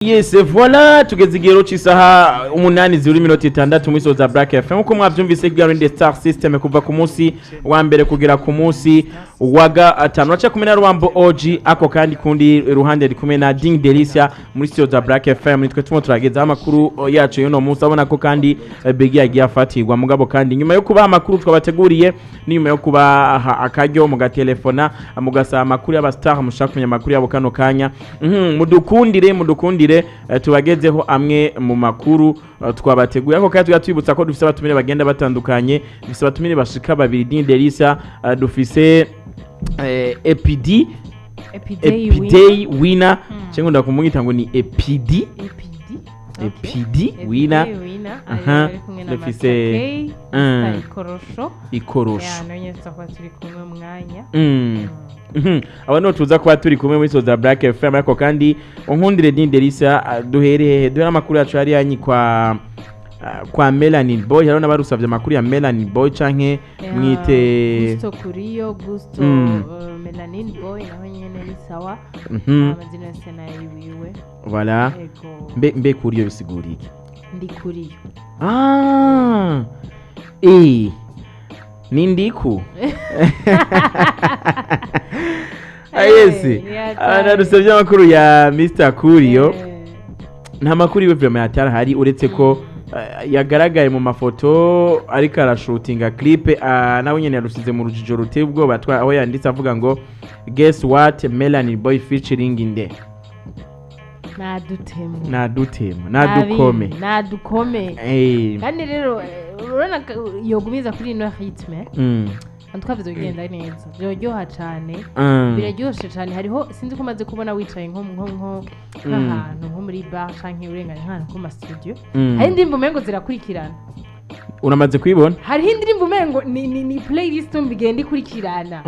Yes, voilà, tugeze igihero cy'isaha 8:06 muri za Black FM. Nkuko mwavyumvise, kiganiro The Star System kuva ku munsi wa mbere kugera ku munsi wa gatanu aca kumwe na Rwambo OG, ako kandi kundi ruhande ari kumwe na Ding Delicia muri studio za Black FM. Nitwe tumwe turagezaho amakuru yacu y'uno munsi. Abona ko kandi Biggie yagiye afatirwa, mugabo kandi nyuma yo kubaha amakuru twabateguriye, n'inyuma yo kubaha akaryo mugatelefona, mugasaba amakuru y'aba star, mushaka kumenya amakuru yabo kano kanya, mudukundire, mudukundire, tubagezeho amwe mu makuru twabateguye. Ako kandi tujya twibutsa ko dufise abatumire bagenda batandukanye. Dufise abatumire bashika babiri, Ding Delicia, dufise EPD. Epidey. Epidey Winner, cyangwa ndakumwita ngo ni EPD. Epd. EPD Winner. Winner. Aha, ari kumwe na dufise, Master K, Mr. Ikorosho. Ikorosho. Ya nonye tuzakuba turi kumwe mwanya. Aba nibo tuza kuba turi kumwe muri za Black FM. Ariko kandi unkundire, Ding Delicia, duhere hehe? Duhere amakuru yacu hariya nyi kwa Melanin Boy. Hariho n'abarusavye amakuru ya Melanin Boy canke Ya, mwite Gusto Kuriyo Gusto. Melanin Boy naho nyene ni sawa. Amazina yose nayiwiwe. Voilà. Ego. Mbe kuriyo bisigura iki? Ndi kuriyo. Ah, ni ndiku. Ah, yes. Ni hatari. Narusavye amakuru ya Mr Kuriyo. Nta makuru iwe vraiment yatari ahari, uretse ko yagaragaye mu mafoto ariko arashutinga clip, nawe nyene yarusize mu rujijo ruteye ubwoba, aho yanditse avuga ngo "Guess what? Melanin Boy featuring nde?" Nadutemu. Nadutema nadukome. Nadukome. Kandi rero urabona yogumiza kuri ino rythme, en tout cas bizogenda neza, byoryoha cane. Biraryoshe cane. Hariho, sinzi ko umaze kubona wicaye nko nk'ahantu nko muri bar canke urenganye nk'ahantu ku ma studio, hari indirimbo umengo zirakurikirana. Uramaze kuyibona? Hariho indirimbo umengo ni playlist, umva igenda ikurikirana.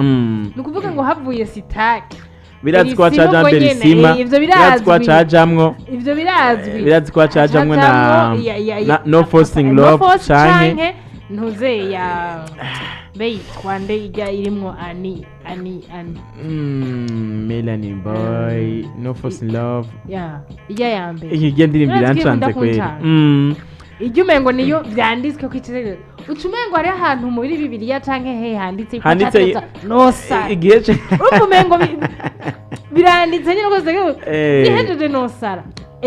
Ni ukuvuga ngo havuye sitaki, Birazi ko Berisima hacaja ubwo nyene, Berisima. ivyo Birazi ko birazwi. hacajamwo Ivyo birazwi. Birazi ko hacajamwo na Hacajamwo na No Forcing No Love Force canke canke ntuze ya mbe yitwa nde, ijya irimwo ani ani ani. Melanin Boy, No Forcing Love. Ya ijya ya mbere. Iki ndirimbo Urazi ko irancanze ikunda kweli. kuncanga. Ijya umengo niyo vyanditswe ko icitegererezo, uca umengo hariho ahantu muri Bibiliya canke he handitse ko Handitse categerezwa nosara. Igihe Urumva umengo biranditse nyine rwose, ihejeje nosara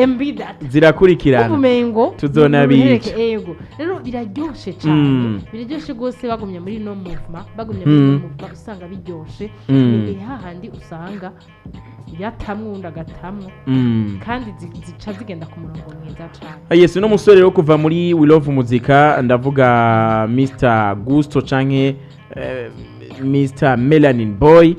MB data. Zirakurikirana. Umengo Tuzonabica. Ego rero biraryoshe cyane. Biraryoshe rwose, bagumye muri no movement, bagumye muri no movement usanga biryoshe. Ni hahandi usanga yatamwe undi agatamwo, kandi zica zigenda ku murongo mwiza cyane. Ah, yes, uno musore rero kuva muri We Love Muzika, ndavuga Mr Gusto canke Mr Melanin Boy,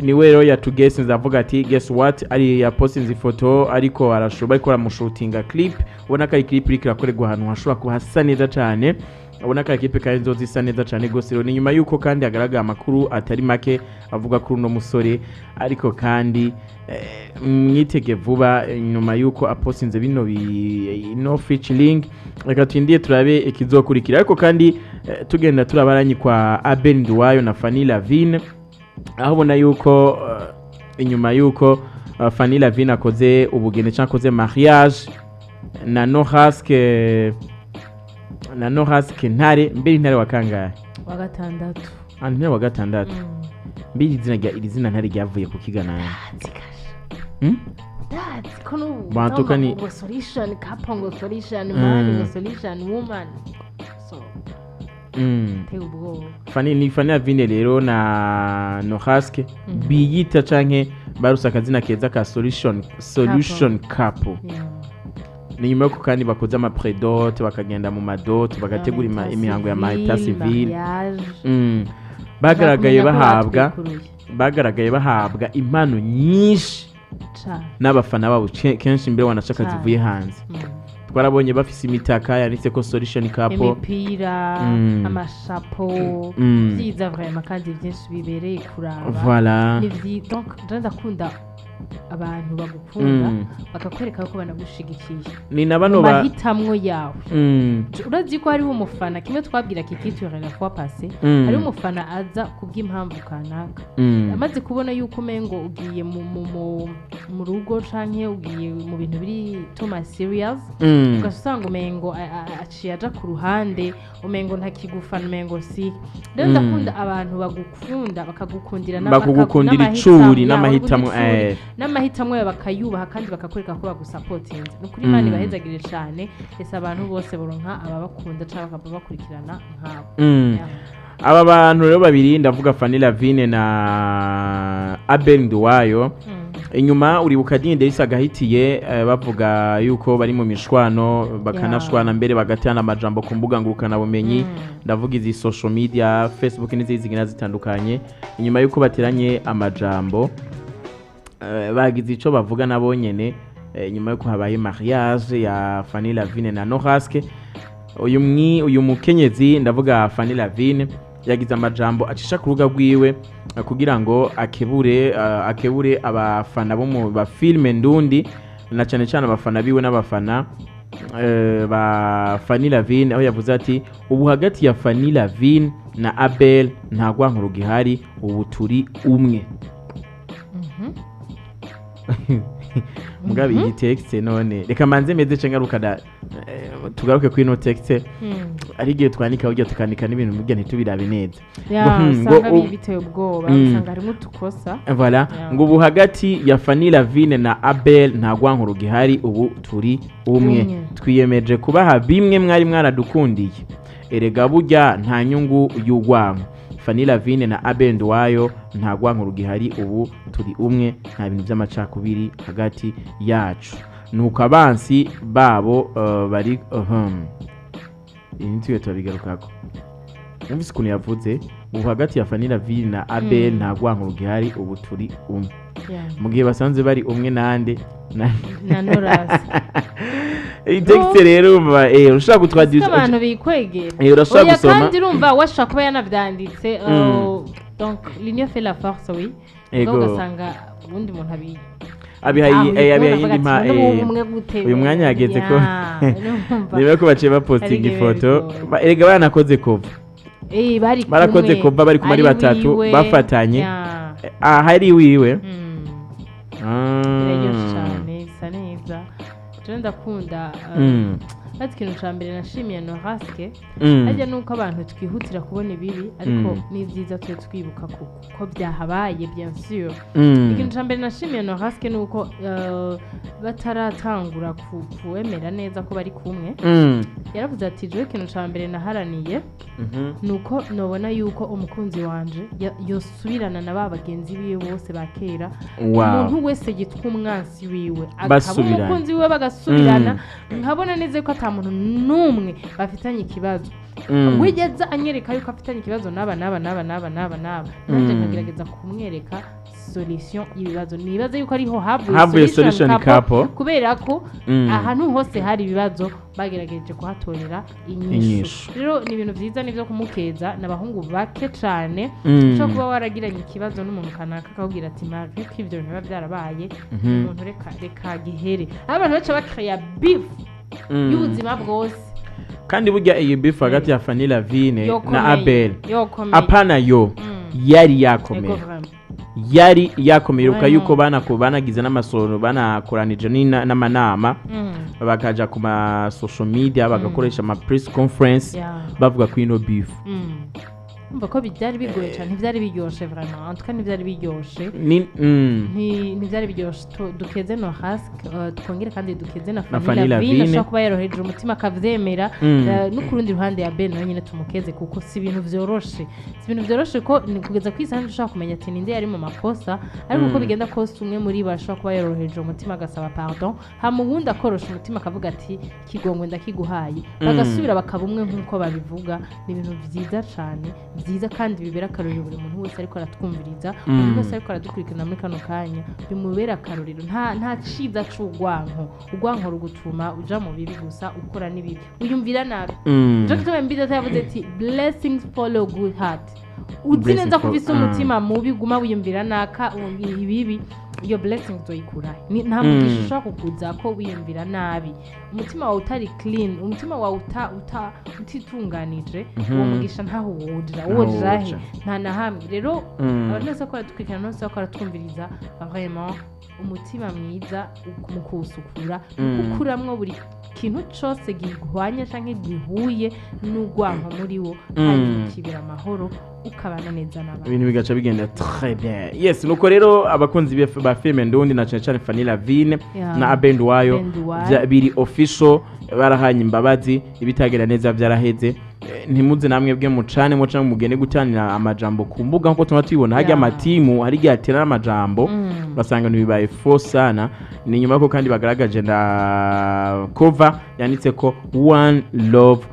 niwe rero yatugesinze avuga ati "Guess what?" Ari yapostinze ifoto ariko arashoba, ariko aramushutinga clip. Ubona ko ari clip iriko irakorerwa ahantu hashobora kuba hasa neza cane. Ubona ko ari clip kandi nzoza isa neza cane gose. Rero ni nyuma yuko kandi hagaragara amakuru atari make avuga kuri uno musore, ariko kandi mwitege vuba, nyuma yuko apostinze bino ino featuring. Reka turindiye turabe ikizokurikira. Ariko kandi tugenda turabaranyi kwa Abel Nduwayo na Fanny Lavine, aho ubona yuko inyuma yuko Fanny Lavine akoze ubugeni cyangwa akoze mariage na Nohaske, na Nohaske Ntare. Mbere Ntare wa kangahe? Wa gatandatu. Ah, Ntare wa gatandatu. Mbere izina rya iri zina Ntare ryavuye ku kigana? Ndazi. Hmm? Ndazi ko n'ubu Bantuka ngo solution couple, ngo solution man, ngo solution woman, so teye ubwoba. Fanny, ni Fanny Lavine rero na Nohaske biyita canke baruse akazina keza ka solution couple. Ni nyuma yuko kandi bakoze ama prédot, bakagenda mu ma dot, bagategura imihango ya ma état civil. Mariage. Bagaragaye Ushaka kumenya ko bahabwa batwikuruye. Bagaragaye bahabwa impano nyinshi Cane. n'abafana babo, kenshi mbere wanashaka Cane. zivuye hanze. Twarabonye bafise imitaka yanditse ko solution couple. Imipira, amashapo, vyiza vraiment kandi byinshi bibereye kuraba. Voilà. Donc je ndakunda. Abantu bagukunda bakakwereka ko banagushigikiye Ni na bano mu ba mahitamwo yawe. Urazi ko hariho umufana, kimwe twabwira Kikiture la fois passée, hariho umufana aza kubw'impamvu kanaka, amaze kubona yuko umengo ugiye mu rugo canke ugiye mu bintu biri too much serious, ugaca usanga umengo aciye aja ku ruhande, umengo ntakigufana, umengo si. Rero ndakunda abantu bagukunda, bakagukundira Bakugukundira icuri n'amahitamo, n'amahitamo, n'amahitamo yawe bakayubaha kandi bakakwereka ko bagusapotinze. Ni ukuri, Imana ibahezagire cane. Ese abantu bose boronka ababakunda canke bakaba bakurikirana nkabo. Yeah. Aba bantu rero babiri, ndavuga Fanny Lavine na Abel Nduwayo, inyuma uribuka Digne Delisa agahitiye, bavuga yuko bari mu mishwano, bakanashwana mbere bagatana amajambo ku mbuga ngurukanabumenyi, ndavuga izi social media, Facebook n'izindi zigenda zitandukanye. Inyuma yuko bateranye amajambo, bagize ico bavuga nabo nyene, nyuma yuko habaye mariage ya Fanny Lavine na Noraske. Uyu mukenyezi, ndavuga Fanny Lavine, yagize amajambo acisha ku rubuga rwiwe, kugira ngo akebure abafana bo mu ba filime ndundi, na cyane cyane abafana biwe n'abafana ba Fanny Lavine, aho yavuze ati: "Ubu hagati ya Fanny Lavine na Abel nta rwankuru gihari, ubu turi umwe." Mugabe iyi texte none reka manze meze ce ngaruka da, tugaruke kuri ino texte. Ari igihe twandika burya, tukandika n'ibintu burya ntitubirabe neza. Ya, usanga biteye ubwoba, usanga harimo utukosa. Voilà. Yeah. Ngo ubu hagati ya Fanny Lavine na Abel nta rwankuru gihari, ubu turi umwe. Umwe. Twiyemeje kubaha bimwe mwari mwaradukundiye. Erega burya nta nyungu y'urwanko. Fanny Lavine na Abel Nduwayo, nta rwankuru gihari, ubu turi umwe, nta bintu by'amacakubiri hagati yacu. Nuko abansi babo bari iyi ntuye turabigarukako. Mwumvise ukuntu yavuze: ubu hagati ya Fanny Lavine na Abel nta rwankuru gihari, ubu turi umwe, mu gihe basanze bari umwe nande na Norasi. Iyi texte rero urumva, ushobora gutwadira Abantu bikwegera. Urashobora Oya, gusoma. Kandi urumva washobora kuba yanavyanditse, donc l'union fait la force, oui. Ego. Ugasanga ubundi muntu abi abihaye abihaye indi mpa umwe gute. Uyu mwanya yageze ko Ya, urumva. niba ko baciye bapostinga Ari ifoto. bigoye. Erega baranakoze cover. Bari Barakoze kumwe. cover, bari kumwe ari Ari batatu, wiwe. bafatanye. Ya. Ah, hari wiwe. Biraryoshe cyane, bisa neza. Jewe ndakunda, ati ikintu ca mbere nashimiye Noraske harya nuko abantu twihutira kubona ibibi, ariko n'ibyiza tube twibuka ko byahabaye, bien sûr. Ikintu ca mbere nashimiye Noraske ni uko bataratangura kuwemera neza ko bari kumwe, yaravuze ati: "Jewe ikintu ca mbere naharaniye ni uko nobona yuko umukunzi wanje yosubirana na ba bagenzi biwe bose ba kera, umuntu wese yitwa umwansi wiwe akaba Basubirana. umukunzi wiwe, bagasubirana, nkabona neza ko ata muntu n'umwe bafitanye ikibazo. Wigeze anyereka yuko afitanye ikibazo n'aba n'aba n'aba n'aba n'aba n'aba, nanjye nkagerageza kumwereka solution y'ibibazo." Nibaze yuko ariho havuye Havuye solution couple. Kubera ko ahantu hose hari ibibazo bagerageje kuhatorera inyishu. Inyishu. Rero ni ibintu byiza, nibyo kumukeza. Ni abahungu bake cane ushobora kuba waragiranye ikibazo n'umuntu kanaka, akakubwira ati: "Malgré ko ibyo bintu biba byarabaye, umuntu reka reka gihere." Aho abantu baca bakreya beef y'ubuzima bwose. Kandi burya iyi beef hagati ya Fanny Lavine na Yokomeye. Abel, Yokomeye. apana yo, yari yakomeye. Ego, vraiment. Yari yakomeye uka Vraiment. yuko banagize n'amasoro, banakoranije n'amanama, bakaja ku ma social media, bagakoresha ama press conference, bavuga ko ino beef. Umva ko byari bigoye cyane, ntibyari biryoshe vraiment, en tout cas ntibyari biryoshe. Ni Ntibyari biryoshe. Dukeze no hask, twongere kandi dukeze na Na Fanny Fanny Lavine Lavine. ashobora kuba yoroheje umutima akavyemera. No ku rundi ruhande ya Ben nawe nyine tumukeze, kuko si ibintu vyoroshe, si ibintu vyoroshe ko ni kugeza ku isaha ushobora kumenya ati ninde yari mu makosa. Ariko uko bigenda kose, umwe muri bo ashobora kuba yoroheje umutima agasaba pardon, hama uwundi akorosha umutima akavuga ati: "Kigongwe ndakiguhaye," bagasubira bakaba umwe nk'uko babivuga. Ni ibintu vyiza cane, vyiza kandi bibera akarorero buri muntu wese ariko aratwumviriza, umuntu wese ariko aradukurikirana muri kano kanya, bimubera akarorero. Nta ciza c'urwanko. Urwanko rugutuma uja mu bibi gusa, ukora n'ibibi, uyumvira nabi. Nico gituma MB Data yavuze ati: "Blessings follow good heart." Uzi Blessing neza ko ufise umutima mubi, guma wiyumvira naka ibibi, iyo blessing uzoyikura? Nta mugisha ushobora kukuza ko wiyumvira nabi, umutima wawe utari clean, umutima wawe utitunganije. Uwo mugisha ntaho woja. Ntaho Woja he? woja. Nta na hamwe. Rero abantu bose ko baradukurikirana, bose ko baratwumviriza, vraiment umutima mwiza mu kuwusukura, ukuramwo buri kintu cose gihwanye canke gihuye n'urwanko muri wo, hanyuma ukibera amahoro, ukabana neza n'abantu. Ibintu bigaca bigenda très bien. Yes, nuko rero abakunzi ba filime ndundi, na cyane cyane Fanny Lavine na Abend Wayo, Abend Wayo. Biri official, barahanye imbabazi, ibitagenda neza byaraheze. Ntimuze namwe bwe mucane muca mugende gutanira amajambo ku mbuga nkuko tuma tubibona hajya amatimu hari igihe atera amajambo, basanga ntibibaye fo sana. Ni nyuma ko kandi bagaragaje na cover yanditse ko "One Love".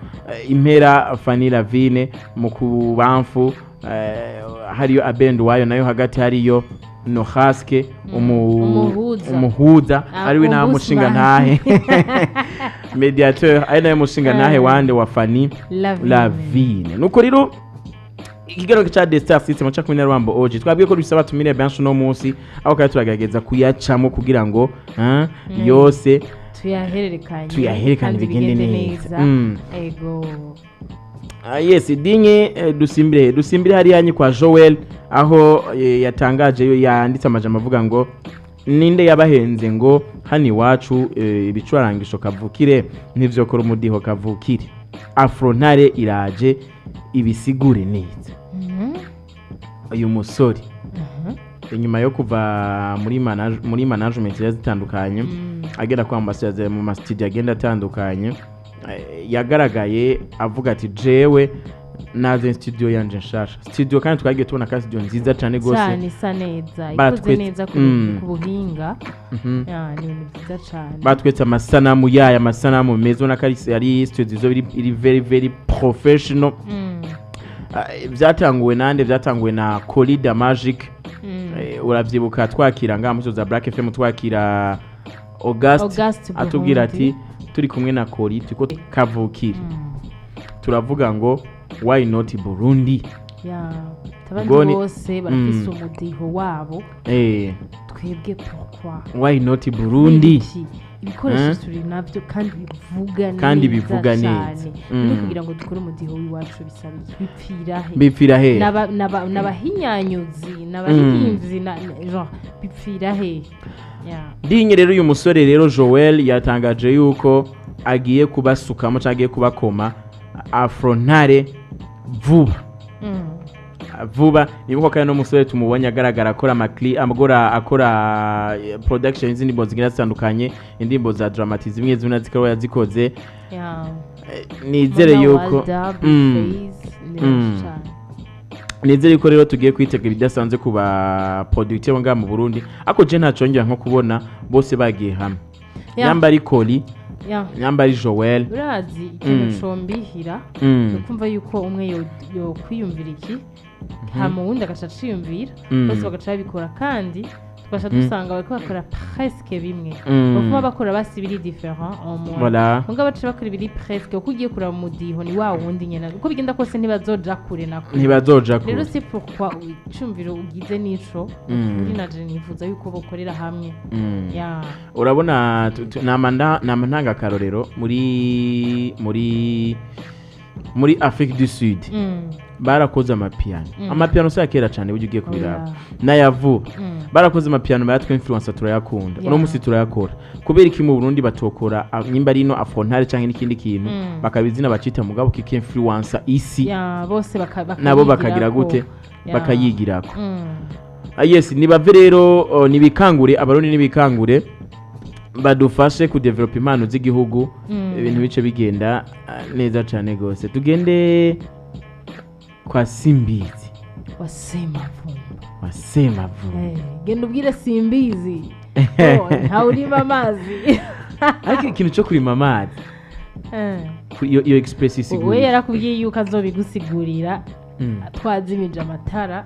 Impera Fanny Lavine, mu kubamfu hariyo Abend Wayo, nayo hagati hariyo Nohaske Umuhuza. Umuhuza Ah, ariwe nawe ombudsman. mushinga ntahe, mediateur, ari nawe mushinga ntahe wande wa Fanny Lavine. Lavine. Nuko rero ikiganiro cha The Star System cha kumwe na Rambo OG, twabwiye ko dusaba tumire benshi no munsi, aho kandi turagerageza kuyacamo kugira ngo yose tuyahererekanye tuyahererekanye, kandi bigende neza. Ego. Ah, yes, dinye dusimbire hariya nyi kwa Joel, aho yatangaje, yo yanditse amajambo avuga ngo: "Ninde yabahenze ngo hano iwacu ibicurangisho kavukire ntivyokora umudiho kavukire? Afrontare iraje ibisigure neza." Uyu musore inyuma yo kuva muri management zigiye zitandukanye, agenda kwa ambassador mu ma studio agenda atandukanye, yagaragaye avuga ati: "Jewe naze studio yanje nshasha." Studio kandi twagiye tubona ka studio nziza cyane gose. Cyane, isa neza, ikoze neza ku buhinga. Ya, ni ibintu byiza cyane. Batwetse amasanamu yayo, amasanamu meza, ubona ko ari studio zo iri very very professional. Ah, byatanguwe nande? Byatanguwe na Corida Magic. Uravyibuka twakira ngaha muri za Black FM, twakira August, August atubwira Burundi. ati: "Turi kumwe na Kori, turiko kavukire." Turavuga ngo: "Why not Burundi?" Ya, abandi bose barafise umudiho wabo, twebwe pourquoi? Why not Burundi? Iki, ibikoresho turi nabyo kandi bivuga Kandi neza bivuga cyane. neza. None kugira ngo dukore umudiho w'iwacu bisaba iki? Bipfira he? Bipfira he? N'abahinyanyuzi, n'abaririmbyi, genre bipfira he? Ya. Dinye rero uyu musore rero Joel yatangaje yuko agiye kubasukamo cyangwa agiye kubakoma Afrontare vuba vuba. Nibuka kandi n'umusore tumubonye agaragara akora amakli, akora production y'indirimbo zigenda zitandukanye, indirimbo za Dramati zimwe zimwe zikaba yazikoze. Nizere Mona yuko Walda, Blueface, ni benshi cyane. Nizere yuko rero tugiye kwitega ibidasanzwe ku ba producteur ngaha mu Burundi, ariko je ntacongera nko kubona bose bagiye hamwe, nyamba ari Koli, nyamba ari Joel. Urazi ikintu combihira? Ni ukumva yuko umwe yokwiyumvira iki, hama uwundi agaca aciyumvira, bose bagaca babikora, kandi tugaca dusanga bariko bakora presque bimwe. Bakuma bakora basi biri différent en moins. Mugabo baca bakora ibiri presque, uko ugiye kuraba umudiho ni wa wundi nyene. Uko bigenda kose ntibazoja kure na kure. Ntibazoja Rero kure. c'est pourquoi icumviro ugize nico kuri naje nifuza yuko bokorera hamwe. Ya. Urabona nama ntanga akarorero muri Afrique du Sud. Barakoze amapiano. Amapiano si kera cyane, burya ugiye kubiraba Oya. n'ayavuba. Barakoze amapiano, bayatwa influence, turayakunda. Uno munsi turayakora. Kubera iki mu Burundi batokora nyimba ari ino Afrontare canke n'ikindi kintu, bakaba izina bacita, mugabo kiki influence isi, Ya, bose nabo bakagira bakayigirako. gute? Ya. Bakayigirako. Ah, yes, nibave rero, nibikangure, Abarundi nibikangure, badufashe kudevelopa impano z'igihugu, ibintu bice bigenda neza cyane gose. Tugende kwa Simbizi. Wasemavumba. Wasemavumba. Eh, genda ubwire Simbizi. Oh, ntawe urima amazi. Ariko ikintu cyo kurima amazi, iyo express We isigura. yarakubwiye yuko azobigusigurira. Twazimije amatara,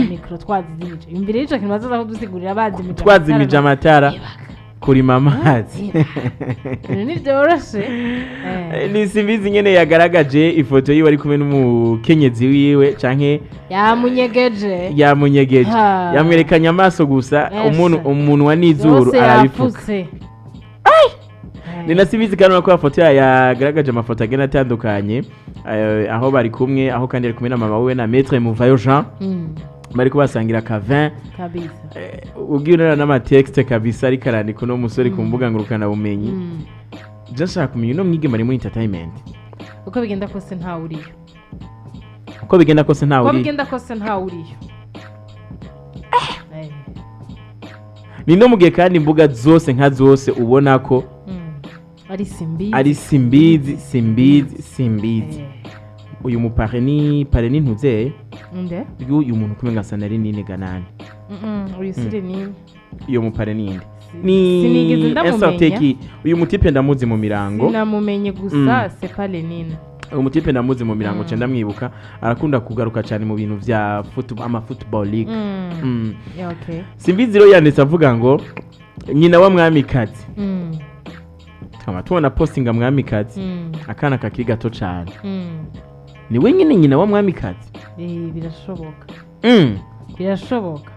mikoro twazizimije. Imbere y'ico kintu bazoza kudusigurira bazimije. Twazimije amatara. Ibaka. Kurima amazi. Ibintu ntibyoroshe. Ni Simbizi nyene yagaragaje ifoto yiwe ari kumwe n'umukenyezi wiwe canke Yamunyegeje. Yamunyegeje. Ha. Yamwerekanye amaso gusa. Yes. Umuntu umunwa n'izuru Byose arabifuka. yapfutse. Ni na Simbizi kandi urabona ko yafoto yagaragaje amafoto agenda atandukanye, aho bari kumwe, aho kandi ari kumwe na mama wiwe na Maître Muvayo Jean. Bariko basangira ka vin. Kabisa. Ugiye urara n'amatexte kabisa ariko arandika uno musore ku mbuga ngurukanabumenyi. Je nshaka kumenya uno mwigeme ari muri entertainment. Uko bigenda kose ntawe uriyo. Uko bigenda kose ntawe Uko uri. bigenda kose ntawe uriyo. Ni no mu gihe kandi imbuga zose nka zose ubona ko Ari Simbizi. Ari Simbizi, Simbizi, Simbizi. Uyu mupare ni pare ni ntuzeye. Nde? Uyu muntu kumwe ngasa nari nini ganani. Uyu siri nini? Iyo mupare ninde? Ni Sinigeze ndamumenya. Esateki. Uyu mutipe ndamuzi mu mirango. Sinamumenye gusa, c'est pas Lenine. Uyu mutipe ndamuzi mu mirango, nca ndamwibuka, arakunda kugaruka cyane mu bintu vya football, ama football league. Yeah, okay. Simbizi rero yanditse avuga ngo nyina wa Mwamikazi, tukaba tubona postinga Mwamikazi, akana kakiri gato cyane. Ni we nyine nyina wa Mwamikazi? Birashoboka. Birashoboka.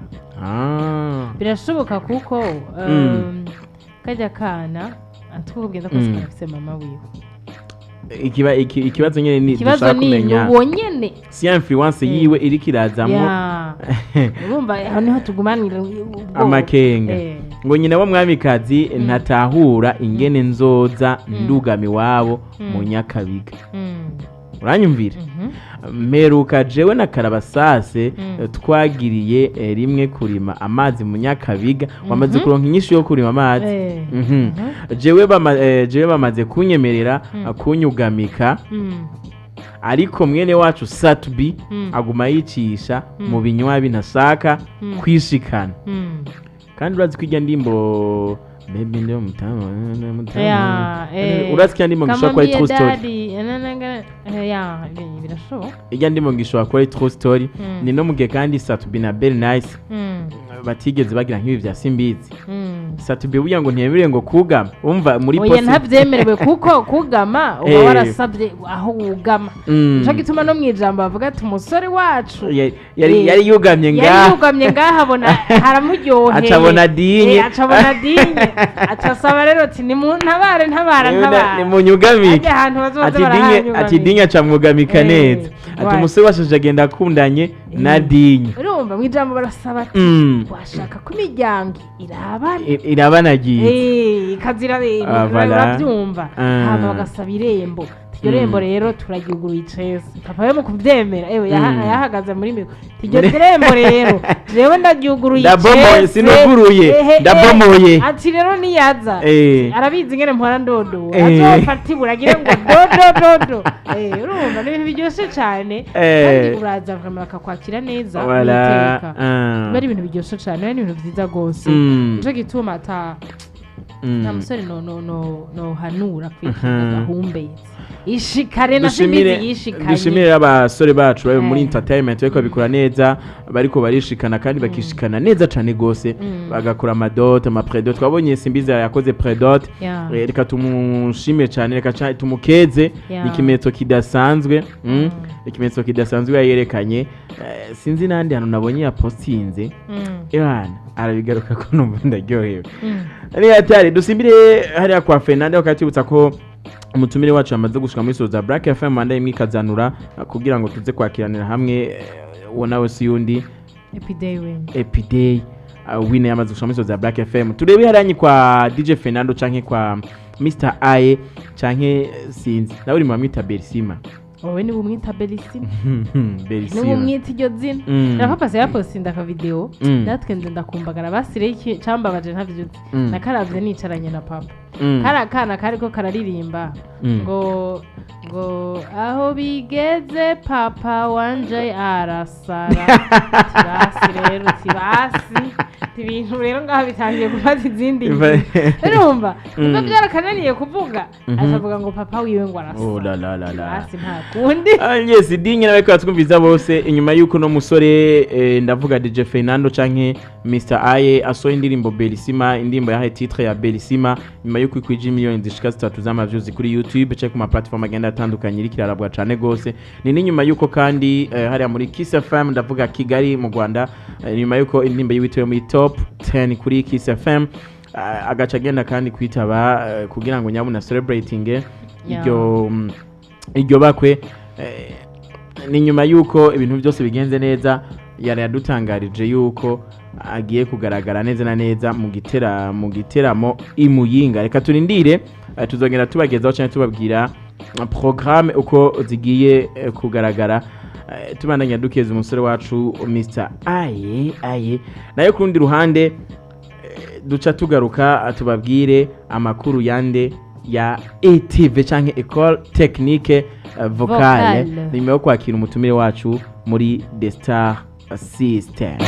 Birashoboka kuko kajya kana atwubwira ko karafise mama wiwe. Ikibazo nyine ni Ikibazo dushaka ni kumenya uwo nyene. si ya influence yiwe iriko irazamwo. Ya. Urumva aho niho tugumanira ubwoba. Amakenga. Ngo nyina wa Mwamikazi ntatahura ingene nzoza ndugama iwabo mu Nyakabiga. Uranyumvira? Mhm. Mperuka jewe na Karabasase twagiriye rimwe kurima amazi mu Nyakabiga. Wamaze kuronka inyishu yo kurima amazi. Jewe bamaze kunyemerera kunyugamika, ariko mwene wacu Satubi aguma yicisha mu binywabi, ntashaka kwishikana. Kandi urazi ko irya ndimbo Baby ndio mtamu, ndio mtamu. Ya, Urazi ko irya ndimbo ngishobora kuba ari true story. Daddy, ya, birashoboka. Irya ndimbo ngishobora kuba ari true story. Ni no mu gihe kandi Satubi na Bell Nice batigeze bagira nk'ibi bya Simbizi. Satubi burya ngo ntiyemerewe ngo kugama, umva muri Oya, ntabyemerewe kuko kugama uba warasabye aho wugama. Nico gituma no mu ijambo bavuga ati umusore wacu Yari yugamye yari ngaha. Yugamye ngaha abona haramuryoheye. Acabona dinye. Acabona dinye, acasaba rero ati nimuntabare, ntabara, ntabara. Nimunyugamike. Hajya ahantu bazoza Ati dinye, ati barahanyugamika. dinye acamwugamika neza. Ati umusore wacu agenda akundanye na dinye. Urumva mu ijambo barasaba ati washaka ko imiryango irabana. Irabanagiye. Ikazira Ah, voilà. urabyumva. Ah. Hama bagasaba irembo. Iryo rembo rero turaryuguruye icese. Papa we mu kubyemera, ewe, yahagaze muri mikoro, iryo rembo rero jewe ndaryuguruye Ndabomoye, icese. sinuguruye, Ehe, ndabomoye. Ati rero niyaza arabizi ingene mpora ndodora, azofata ibura agire ngo dodo dodo. Urumva ni ibintu biryoshye cyane. Kandi uraza vraiment bakakwakira neza Voilà. mwiteka. Ah. Biba ari ibintu biryoshye cyane, biba ari ibintu byiza rwose. Nico gituma ata nta musore no no no no hanura kwikinga gahumbezi, ishikare na Dushimire, Simbizi yishikanye. dushimire abasore bacu bari muri entertainment bariko babikora neza, bariko barishikana kandi bakishikana neza cane gose, bagakora amadot, amapredot. Twabonye Simbizi yakoze predot. Reka tumushime cane, reka tumukeze. Ni ikimenyetso kidasanzwe, Ikimenyetso kidasanzwe yayerekanye. Sinzi n'ahandi hantu nabonye yapostinze. Ebana arabigaruka ko numva ndaryohewe. Ni hatari. Dusimbire hariya kwa Fernando, bakatwibutsa ko umutumire wacu yamaze gushika muri soza Black FM manda imwe ikazanura kugira ngo tuze kwakiranira hamwe, uwo nawe si yundi. Epiday win. Epiday wine yamaze gushika muri soza Black FM. Turebe hariya kwa DJ Fernando canke kwa Mr Aye canke sinzi nawe uri mu bamwita Bersima. Wowe niba umwita Belisima, niba Bersima. umwita iryo zina. Na papa se yapostinda akavideo. Natwe nze ndakumbagara basire iki cambabaje ntavyutse. Nakaravye nicaranye na papa. Kari akana kariko kararirimba ngo aho bigeze papa wanje arasara. Ati basi rero, ati basi. Ibintu rero ngaha bitangiye gufata izindi. Urumva kuko byarakananiye kuvuga, acavuga ngo papa wiwe ngo arasa. Oh la la la la. Basi, nta kundi. Ah, yes, dinye nawe twumviza bose inyuma yuko no musore, ndavuga DJ Fernando canke Mr Aye, asohoye indirimbo Belisima, indirimbo yahaye titre ya Belisima, nyuma yuko ikwije miliyoni zishika 3 z'ama views kuri YouTube canke ku ma platform agenda atandukanye, iriko irarabwa cane gose. Ni n'inyuma yuko kandi hariya muri Kiss FM, ndavuga Kigali mu Rwanda, nyuma yuko indirimbo yiwe itoye muri top 10 kuri Kiss FM, agaca agenda kandi kwitaba kugira ngo nyabuna celebrating iryo bakwe. Ni nyuma yuko ibintu byose bigenze neza, yari yadutangarije yuko agiye kugaragara neza na neza mu giteramo imuyinga. Reka turindire, tuzongera tubagezaho cyangwa tubabwira programme uko zigiye kugaragara. Tubandanya dukeza umusore wacu Mr Aye Aye. Nayo ku rundi ruhande, duca tugaruka tubabwire amakuru yande ya ETV canke Ecole Technique Vocale, Vocale. nyuma yo kwakira umutumire wacu muri The Star System.